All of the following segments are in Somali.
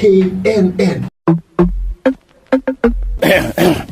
KNN.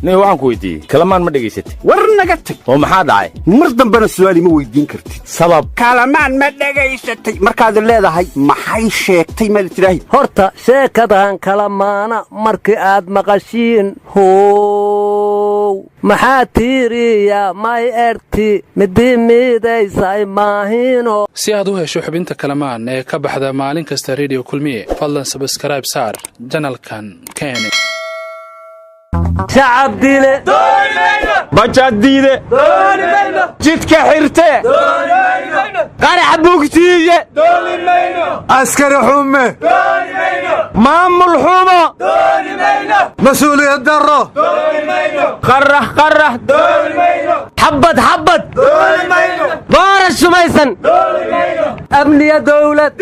Nin waxaan ku weydiiyey, Kalamaan ma dhegaysatay? War naga tag. Oo maxaa dhacay? Mar dambena su'aal ima weydiin kartid. Sabab? Kalamaan ma dhegaysatay markaad leedahay maxay sheegtay ma tidhaahi. Horta sheekadan Kalamaana markii aad maqashiin, how maxaa tiiriya may erti midii miidaysay maahino. Si aad u hesho xubinta Kalamaan ee ka baxda maalin kasta Rediyo Kulmiye, fadlan subscribe saar channelkan Kene. Shacab dile. Bajaadiide jidka xirte, qarax bugtiiye. Askari xume. Maamul xumo. Mas-uuliyad darro. Qarax qarax. Xabad xabad. Boorash sumaysan. Amniya dowlad.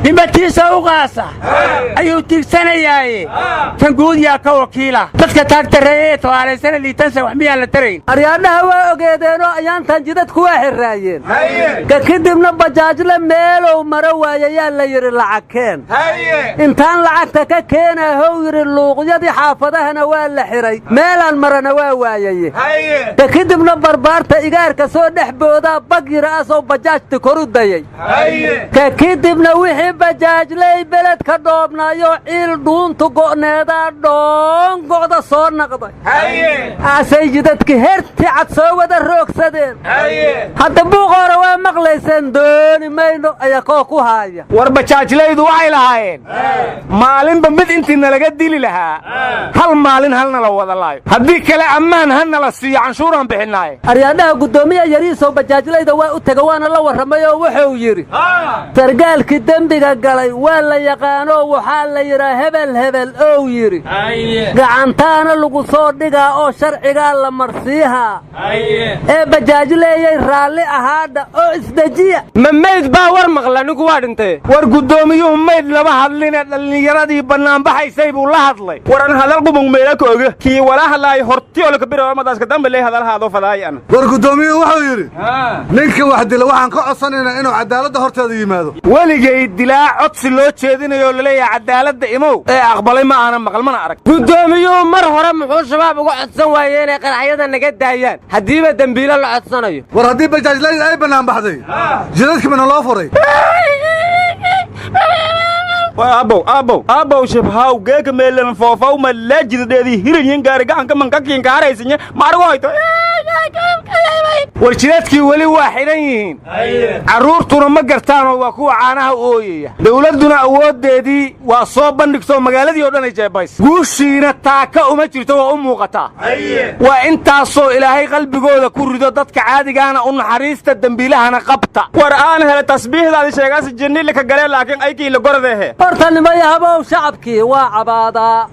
Dhimatiisa u qaasa ayuu tiigsanayaaye, tan guud yaa ka wakiila dadka taagtareeye ee tobaalaysana liitansa wax miyaan la tarayn? Aryaadhaha waa ogeedeenoo ayaantan jidadku waa xirraayeen, ka kadibna bajaajle meelow maro waayayaa la yidhi lacag keen. Intaan lacagta ka keenaa how yidhi, luuqyadii xaafadahana waa la xidhay, meelaan marana waa waayaye. Ka kadibna barbaarta igaarka soo dhex boodaa bag yidhi asoo bajaajta koru dayay. Ka kadibna wixii bajaajley beledka dhoobnaayoo ciil dhuuntu go'needaa dhoon go'da soo naqday, aasay jidadki herti cad soo wada roogsadeen. Hadda buuqoora waa maqlayseen, dooni mayno ayaa koo ku haaya. War bajaajlaydu waxay lahaayeen, maalinba mid intii nalaga dili lahaa, hal maalin halna la wada laayo, haddii kale ammaan ha nala siiyo, canshuuraan bixinaaye. Aryaadhaha, guddoomiya Yariisow bajaajlayda waa u tega, waana la warramay oo wuxuu yidhi, sargaalkii dembiga galay waa la yaqaanoo waxaa la yidhaa hebel hebel ow yidhi, gacantaana lagu soo dhigaa oo sharcigaa la marsiihaa ee bajaajleeyay raalli ahaadha oo isdejiya. Ma mayd baa war maqla? Ninku waa dhintay. War guddoomiyuhu mayd lama hadline, dhallinyaradii bannaanbaxaysay buu la hadlay. Waran hadal qubung meela ka oga kii wala hadlaay hortiolka biromadaska dambe lay hadal haado fadaay an. War guddoomiyuhu wuxuu yidhi, ninka wax dila waxaan ka codsanaynaa inuu cadaaladda horteeda yimaado. Weligay dilaa codsi loo jeedinayo laleeyahay cadaaladda imow ee aqbalay ma aanan maqal mana arag. Guddoomiyuhu mar hore muxuu Shabaab uga codsan waaye inay qaraxyada naga daayaan, haddiiba dembiilo la codsanayo? War haddii bajaajlayda ay bannaan baxday, jidadkiibana loo furay. Abow abow abow, shibhaw geeka meelan foofaw ma laajidadheedii hiranyin gaari gacanka mankakiinka haraysinya ma argo hayto. War jidadkii weli waa xidhan yihiin, carruurtuna ma gartaanoo waa kuwa caanaha u ooyaya. Dawladduna awooddeedii waa soo bandhigtoo magaaladii oo dhan ay jeebays, guushiina taaka uma jirto, waa u muuqataa. Waa intaasoo Ilaahay qalbigooda ku rido dadka caadigaana u naxariista, dembiilahana qabta. War aan hele tasbiixdaadi sheegaasi jinnilika galee, laakiin aykiila gordeehe. Horta nimayahabow, shacabkii waa cabaadaa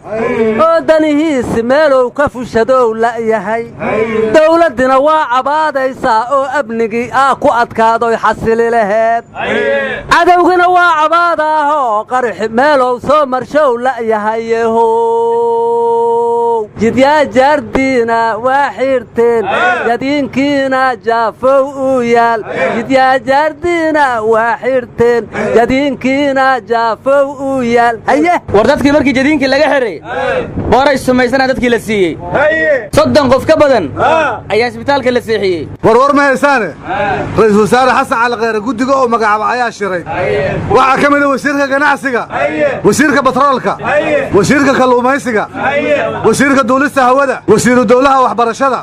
oo danihiisi meelow ka fushadow la'yahay, dawladdina waa cabaadaysaa oo amnigii aa ku adkaadoy xasili laheed, cadowgina waa cabaadaahoo qarixi meelow soo marshow la'yahayehow. Jidyaa jaardiina waa xidhteen, jadiinkiina jaafow u yaal. Jidyaa jaardiina waa xidhteen, jadiinkiina jaafow u yaal. Haye. War dadkii markii jadiinkii laga xiray, booray sumaysana dadkii la siiyey, 30 qof ka badan ayaa isbitaalka la seexiyey. War war ma haysaane, Ra'iisul Wasaare Xasan Cali Kheyre guddiga oo magacaaba ayaa shiray. Waxaa ka mida wasiirka ganacsiga, wasiirka batroolka, wasiirka kalluumaysiga, wasiirka duulista hawada, wasiiru dowlaha waxbarashada.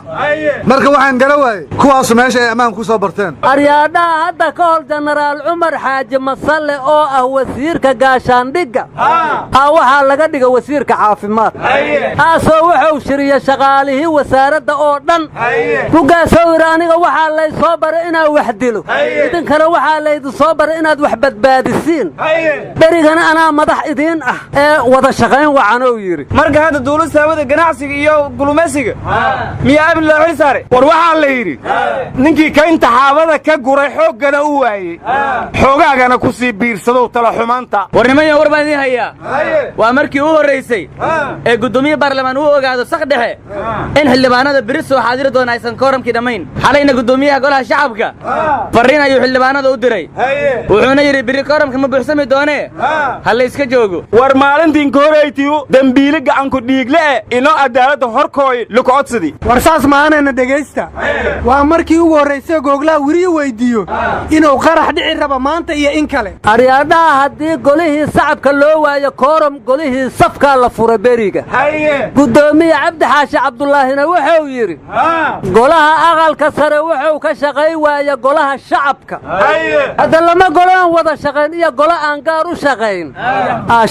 Marka waxaan gara waayey kuwaasu meesha ay ammaan ku soo barteen. Aryaadhaha, hadda ka hor Jenaraal Cumar Xaaji Masalle oo ah wasiirka gaashaandhigga aa waxaa laga dhiga wasiirka caafimaadka, aasoo wuxuu shiriya shaqaalihii wasaaradda oo dhan. Rugaasoo yidhi, aniga waxaa lay soo baray inaan wax dilo, idinkana waxaa laydin soo baray inaad wax badbaadisiin, berigana anaa madax idiin ah ee wada shaqayn wacanou yidhi. Marka hadda duulista hawada Ganacsiga iyo Gulumaysiga miyaa amni loo xil saaray? War waxaa la yidhi, ninkii kaynta xaabada ka guray xooggana u waayey, xoogaagana ku sii biirsadow tala xumaanta. War nimanyan, war baan idiin hayaa. Waa markii u horraysay ee guddoomiye baarlamaan uu ogaado sak dhexe in xildhibaanada beri soo xaadiri doona aysan kooramkii dhammayn. Xalayna guddoomiyaha golaha shacabka farriin ayuu xildhibaanada u diray, wuxuuna yidhi biri kooramka ma buuxsami doonee, ha la iska joogo. War maalintiin ka horaytiyu dembiile gacanku dhiigle e inoo cadaaladda horkooy lukocodsidi. War saas maanayna dhegaysta. Waa markii ugu horraysay googlaha weriye weyddiiyo inuu qarax dhici rabo maanta iyo in kale. Aryaadhaha, haddii golihii sacabka loo waayo kooram, golihii safkaa la fura beriga. Guddoomiye Cabdi Xaashi Cabdulaahina wuxuu yidhi golaha aqalka sare wuxuu ka shaqay waaya golaha shacabka. Hadda lama golo aan wada shaqayn iyo golo aan gaar u shaqayn,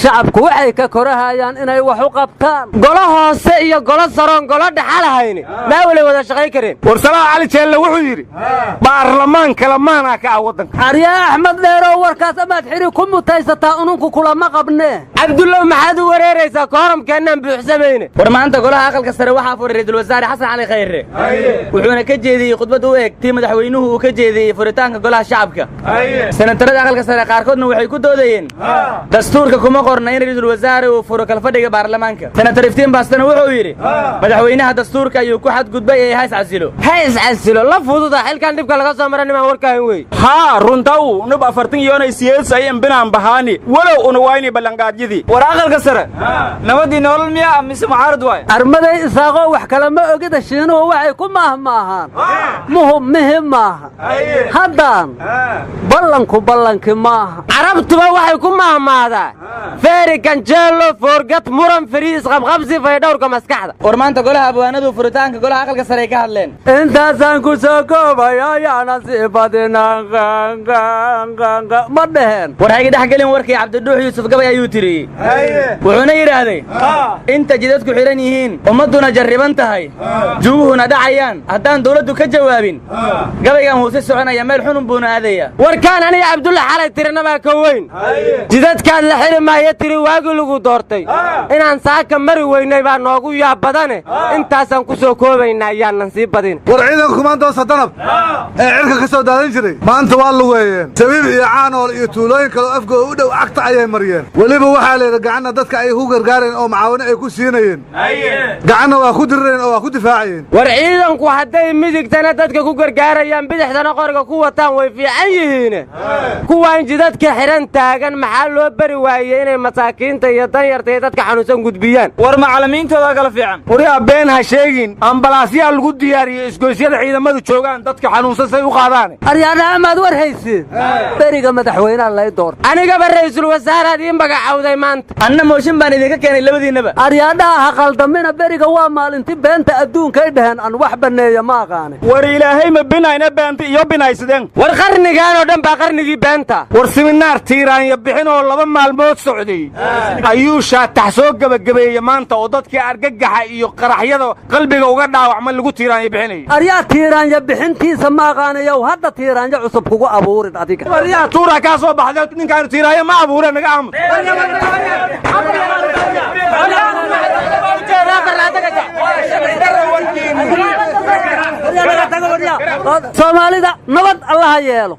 shacabku waxay ka korahayaan inay wax u qabtaan. Golo hoose iyo golo saroon golo dhaxa lahayni maa walay wada shaqayn kareen. War Salaax Cali Jeelle wuxuu yidhi baarlamaan kalamaanaa ka ah waddanka. Aryaa Axmed Dheerow, warkaas amaad xidhi ku mutaysataa, ununku kulama qabnee. Cabdullow, maxaad u wareeraysaa? Kooramkeennaan buuxsamayne. War maanta golaha aqalka sare waxaa furay Ra'iisul Wasaare Xasan Cali Khayre, wuxuuna ka jeediyey khudbad u eg tii madaxweynuhu uu ka jeediyey furitaanka golaha shacabka. Senatarada aqalka sare qaarkoodna waxay ku doodayeen dastuurka kuma qorna in ra'iisul wasaare uu furo kalfadhiga baarlamaanka. Senatar Iftiin Baastana wuxuu yidhi madaxweynaha dastuurka ayuu ku xadgudbay ee ha iscasilo. Ha iscasilo la fududa, xilkan dhibka laga soo mara nimaan warkaahin wey. Haa, runtaw nub 40 yoonay siyeedsay imbinaan bahaani walow una wayni ballanqaadyadii. War aqalka sare nabadii nolol miyaa mise mucaarad waay? Armaday Isaaqoo, wax kale ma ogida, Shiinuhu waxay ku maahmaahaan muhum mihi maaha, haddaan ballanku ballanki maaha. Carabtuba waxay ku mahmaadaa feeri ganjeelo foorgad muran fariis isqabqabsi faydhowrka maskaxda. War maanta golaha abwaanadu furitaanka golaha aqalka sare ay ka hadleen. Intaasaan ku soo koobaya, yaana sii badinaan, ma dheheen. War hayga dhex gelin warkii. Cabdidhuux Yuusuf gabay ayuu tiriyey, wuxuuna yidhaahday: inta jidadku xidhan yihiin, ummadduna jarriban tahay, juguhuna dhacayaan, haddaan dawladdu ka jawaabin, gabaygan wuu si soconaya, meel xunun buuna aadaya. Warkaan aniga Cabdulla xalay tirinabaa ka weyn. Jidadkaad la xili maayo tiri waagii lagu doortay, inaan saaka mari weynay baa noogu yaab badane. Intaasaan ku soo koobaynaa, yaanan sii badin. War ciidanka kumaandoosa Danab ee cirka ka soo daadan jiray maanta waa lugeeyeen. Sabiib iyo Caanool iyo tuulooyin kaleo afgooda u dhow cagta ayay mariyeen. Weliba waxaa layidhi gacanna dadka ay ku gargaareen oo macaawino ay ku siinayeen, gacanna waa ku dirireen oo waa ku difaacayeen. War ciidanku hadday midigtana dadka ku gargaarayaan, bidixdana qoriga ku wataan, way fiican yihiine. Kuwaan jidadka xidhan taagan maxaa loo bari waayey inay masaakiinta iyo danyarta iyo dadka xanuunsan gudbiyaan? War macallimiintooda kala fiican. Waryaa, been ha sheegin. Ambalaasyaa lagu diyaariyey isgoysyada ciidamadu joogaan, dadka xanuunsan say u qaadaan. Aryaadhaha, maad war haysiin? Beriga madaxweynaha lay doorta. Anigaba ra'iisul wasaaraad ii magacawday maanta. Anna mooshin baan idinka keenay labadiinnaba. Aryaadhaha, ha qaldamina. Beriga waa maalinti beenta adduunkay dhaheen aan wax banneeya ma aqaane. War Ilaahay ma binayna beenta iyo binaysadeen. War qarnigaan oo dhan baa qarnigii beenta. War siminaar tiiraanya bixin oo 2 maalmood socday ayuu Shaatax soo gebagabeeyey maanta, oo dadkii argagaxa iyo qaraxyada qalbiga uga dhaawacma lagu tiiraanya bixinayay. Aryaa, tiiraanya bixintiisa ma aqaanayow, hadda tiiraanya cusub kugu abuurin adiga. Waryaa, tuura kaa soo baxday, ninkaanu tiiraanya ma abuure, naga aamus. Soomaalida nabad Allaha yeelo.